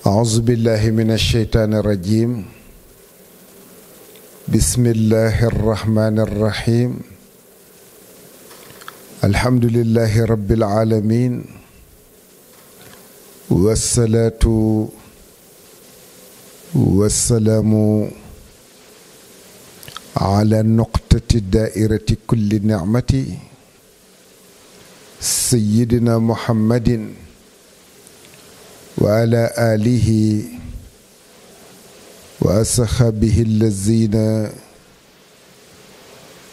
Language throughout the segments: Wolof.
أعوذ بالله من الشيطان الرجيم. بسم الله الرحمن الرحيم. الحمد لله رب العالمين، والصلاة والسلام على نقطة دائرة كل نعمة سيدنا محمد وعلى آله وأصحابه الذين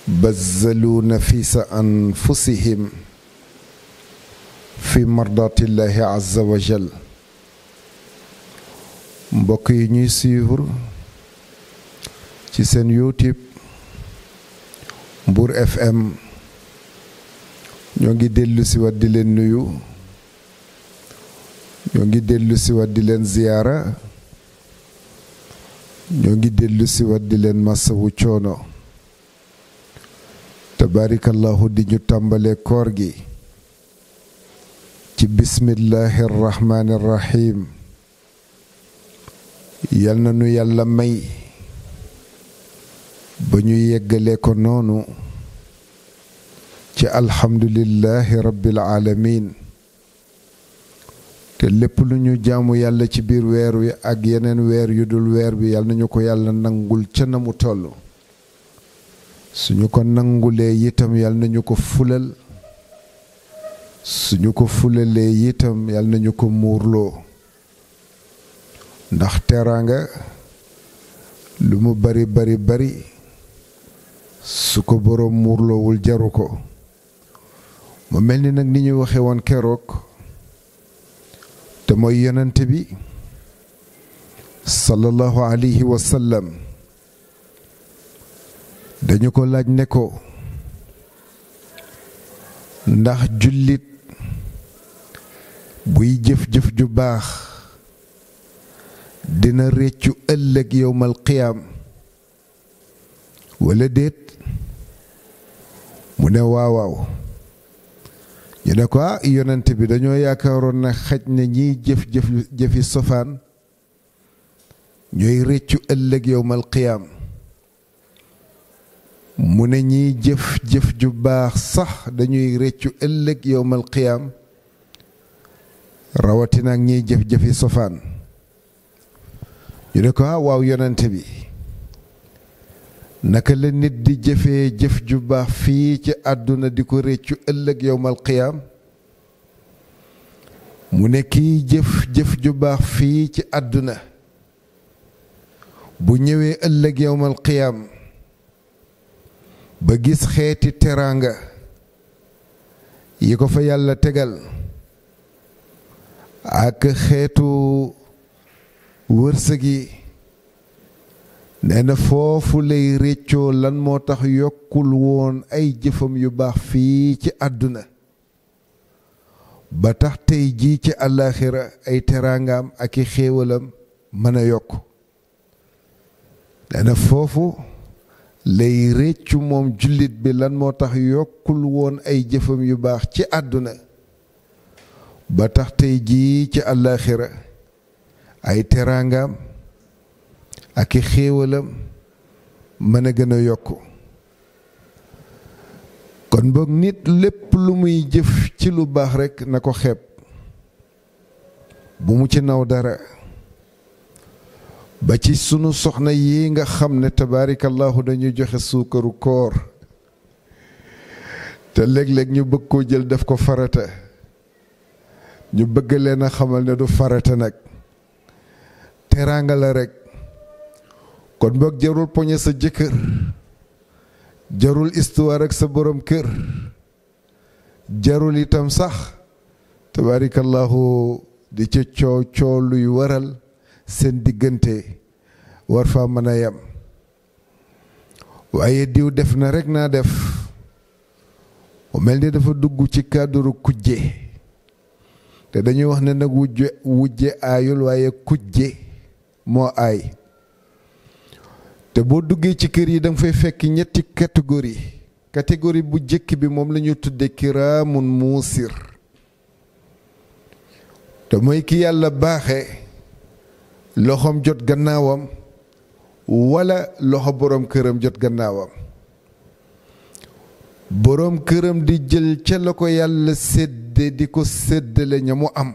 بذلوا نفيس أنفسهم في مرضاة الله عز وجل. mbokk yi ñuy suivre ci seen YouTube Mbour FM ñoo ngi dellu si waat di leen nuyu, ñoo ngi dellu si waat di leen ziyaara, ñoo ngi dellu si waat di leen masawu coono. tabaarikallahu di ñu tàmbalee koor gi ci bismillahi rahmaani rahim. yal na nu yàlla may ba ñu yeggalee ko noonu ci alhamdulillahi rabbil alamin. te lépp lu ñu jaamu yàlla ci biir weer wi ak yeneen weer yu dul weer bi yal nañu ko yàlla nangul ca na mu toll. suñu ko nangulee itam yal nañu ko fulal, suñu ko fulalee itam yal nañu ko muurloo. ndax teraanga lu mu bari bari bari su ko boroom muurloowul jaru ko. mu mel ni nag ni ñu waxe woon keroog, te mooy yonent bi sallallahu alayhi wa sallam, dañu ko laaj ne ko ndax jullit buy jëf-jëf ju baax dina réccu ëllëg yowmal qiyaam wala déet. mu ne waawaaw. ñu ne ko yonent bi dañoo yaakaaroon na xaj na ñiy jëfi sofaan ñooy réccu ëllëg yowmal qiyaam. mu ne ñiy jëf ju baax sax dañuy réccu ëllëg yowmal qiyaam, rawatina ak ñiy jëfi sofaan. ñu ne ko waaw yonent bi, naka la nit di jëfee jëf ju baax fii ci àdduna di ko réccu ëllëg yowmal qiyaam. mu ne kiy jëf ju baax fii ci àdduna bu ñëwee ëllëg yowmal qiyaam ba gis xeeti teraanga yi ko fa yàlla tegal ak xeetu wërsëg yi, nee na foofu lay réccoo lan moo tax yokkul woon ay jëfam yu baax fii ci àdduna ba tax tey jii ci àllaaxira ay teraangaam ak i xéewalam mën a yokk. nee na foofu lay réccu moom jullit bi lan moo tax yokkul woon ay jëfam yu baax ci àdduna ba tax tey jii ci àllaaxira ay teraangaam ak i xéewalam mën a gën a yokk. kon boog nit lépp lu muy jëf ci lu baax rekk na ko xeeb, bu mu ci naw dara. ba ci sunu soxna yi nga xam ne tabaarikallahu dañuy joxe suukaru koor te léeg-léeg ñu bëgg koo jël def ko farata, ñu bëgg leen a xamal ne du farata nag, teraanga la rekk. kon boog jarul poñe sa jëkkër, jarul histoire ak sa borom kër, jarul itam sax tabaarikallahu di ca coow luy waral seen diggante war faa mën a yem. waaye diw def na rekk naa def, mu mel ni dafa dugg ci cadre kujje. te dañuy wax ne nag wujje aayul, waaye kujje moo aay. te boo duggee ci kër yi danga fay fekk ñetti catégorie bu jëkk bi moom la ñu tudde kiraamun muusir. te mooy ki yàlla baaxe loxoom jot gannaawam wala loxo boroom këram jot gannaawam. boroom këram di jël ca la ko yàlla sédde di ko séddale ña mu am.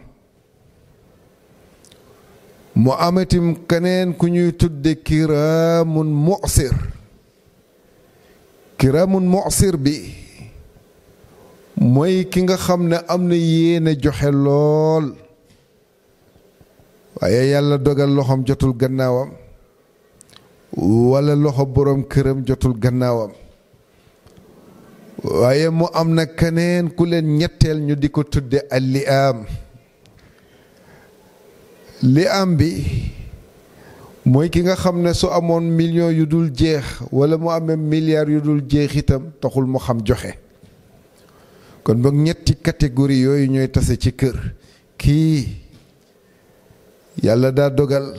mu amatim keneen ku ñuy tudde kiraamun mu'sir. kiraamun mu'sir bi mooy ki nga xam ne am na yéene joxe lool waaye yàlla dogal loxoom jotul gannaawam wala loxo boroom këram jotul gannaawam. waaye mu am na keneen ku leen ñetteel ñu di ko tudde al-li'aam. li'aam bi mooy ki nga xam ne su amoon million yu dul jeex wala mu amee milliards yu dul jeex itam taxul mu xam joxe. kon boog ñetti catégorie yooyu ñooy tase ci kër. kii yàlla daa dogal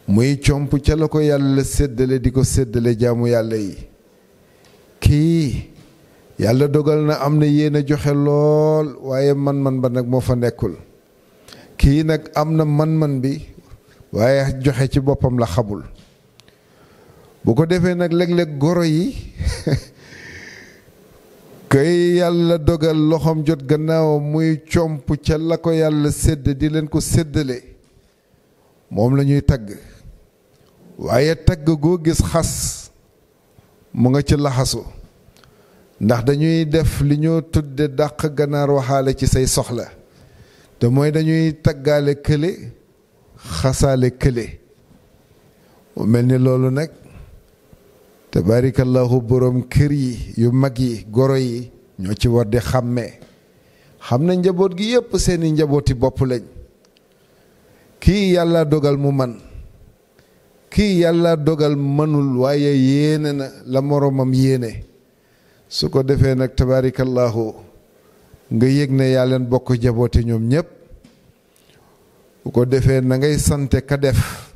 muy comp ca la ko yàlla séddale di ko séddale jaamu yàlla yi. kii yàlla dogal na am na yéene joxe lool waaye man-man ba nag moo fa nekkul. kii nag am na man-man bi waaye joxe ci boppam la xamul. bu ko defee nag léeg-léeg goro yi kay yàlla dogal loxoom jot gannaaw muy comp ca la ko yàlla sédd di leen ko séddale moom la ñuy tagg. waaye tagg goo gis xas mu nga ci laxasu ndax dañuy def li ñoo tudde dàq ganaar waxaale ci say soxla te mooy dañuy taggaale kële xasaale kële. mu mel ni loolu nag tabaarikallahu boroom kër yi yu mag yi goro yi ñoo ci war di xàmmee xam na njaboot gi yépp seeni njabooti bopp lañ. kii yàlla dogal mu man kii yàlla dogal mënul waaye yéene na la moroomam yéene. su ko defee nag tabaarikallahu nga yëg ne yaa leen bokk jaboote ñoom ñépp. bu ko defee na ngay sante ka def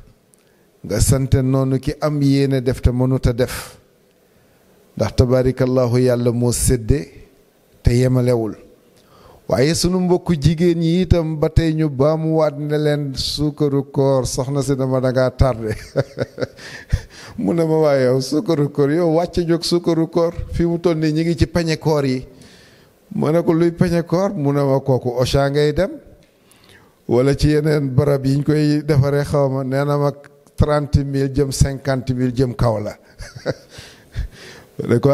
nga sante noonu ki am yéene def te mënut a def ndax tabaarikallahu yàlla moo sédde te yemalewul. waaye sunu mbokku jigéen yi itam ba tey ñu baamuwaat ne leen suukaru koor soxna si dama dangaa tardé mu ne ma waaye yow suukaru koor yow wàcc jóg suukaru koor fi mu toll nii ñi ngi ci pañe koor yi. mu ne ko luy pañe koor mu ne ma kooku Auchan ngay dem wala ci yeneen barab yi ñu koy defaree xaw ma nee na ma 30 000 jëm 50 000 jëm kaw la. ne ko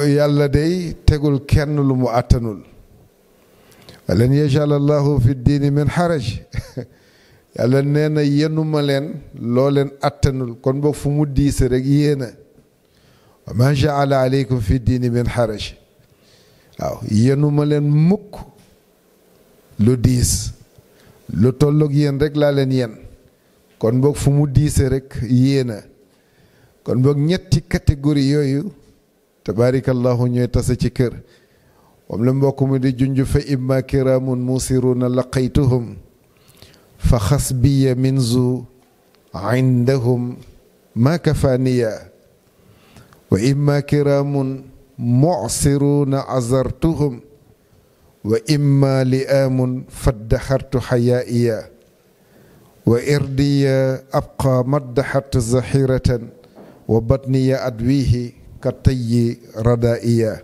yàlla day tegul kenn lu mu àttanul. lan yajal allahu fi diini min xaraj. yàlla nee na yenuma leen loo leen àttanul kon boog fu mu diise rek yéena. wa ma jaala aleykum fi diini min xaraj. waaw yenuma leen mukk lu diis lu tolloog yéen rek laa leen yen kon boog fu mu diise rek yéena. kon boog ñetti catégorie yooyu tabaarikallahu ñooy tase ci kër. moom la mbokk mi di junj fa imma kiraamun musiruna laqaytuhum fa xasbiya min zu indahum ma kafaaniya wa imma kiraamun mu'siruna azartuhum wa imma li'aamun faddaxartu xayaa'iya wa irdiya abqa maddaxat zahiratan wa batniya adwihi ka tayyi radaiya.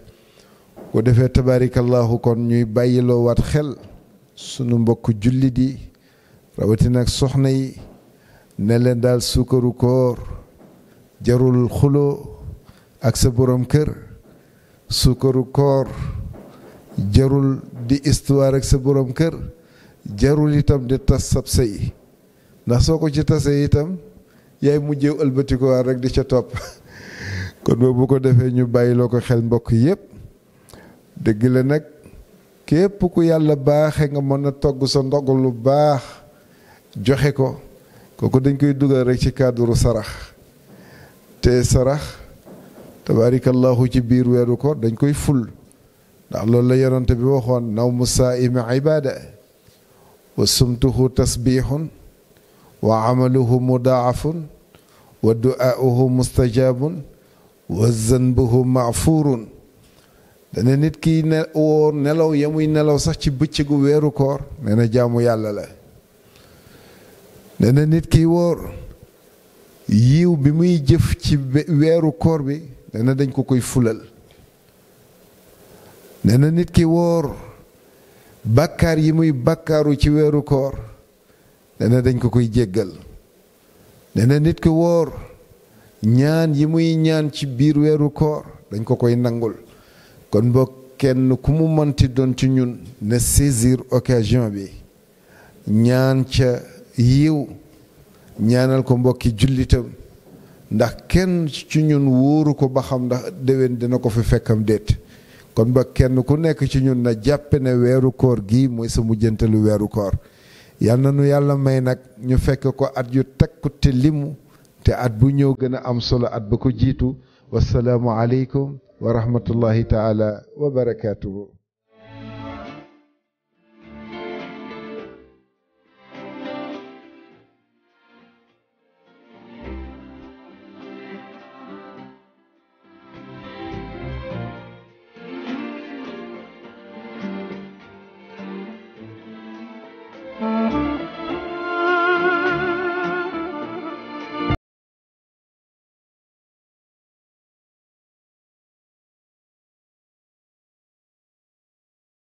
ko defee tabaarikallahu kon ñuy bàyyiloo waat xel sunu mbokk jullit yi rawatina ak soxna yi ne leen daal suukaru koor jarul xuloo ak sa borom kër. suukaru koor jarul di histoire ak sa borom kër. jarul itam di tas sab sëy ndax soo ko ci tasee itam yaay mujjee ëlbatiko rek di ca topp. kon boobu ko defee ñu bàyyiloo ko xel mbokk yépp. dëgg la nag képp ku yàlla baaxe nga mën a togg sa ndog lu baax joxe ko kooku dañ koy dugal rek ci cadre sarax. te sarax tabaarikallahu ci biir weeru ko dañ koy ful ndax loolu la yonent bi waxoon nawmu saa'imi ibaada wa sumtuhu tasbihun wa amaluhu mudaafun wa du'aauhu mustajaabun wa zanbuhu maghfuurun. dana nit ki ne woor nelaw ya muy nelaw sax ci bëccëgu weeru koor nee na jaamu yàlla la. nee na nit ki woor yiw bi muy jëf ci weeru koor bi nee na dañ ko koy fulal. nee na nit ki woor bàkkaar yi muy bàkkaaru ci weeru koor nee na dañ ko koy jéggal. nee na nit ki woor ñaan yi muy ñaan ci biir weeru koor dañ ko koy nangul. kon boog kenn ku mu mënti doon ci ñun ne saisir occasion bi ñaan ca yiw ñaanal ko mbokki jullitam ndax kenn ci ñun wóoru ko ba xam ndax déwén dina ko fi fekkam déet. kon ba kenn ku nekk ci ñun na jàppe ne weeru koor gi mooy sa mujjantalu weeru koor. yal na nu yàlla may nag ñu fekk ko at yu takku te limu te at bu ñëw gën a am solo at ba ko jiitu. wassalaamu aleykum wa rahmatullahi taala wa barakaatuhu.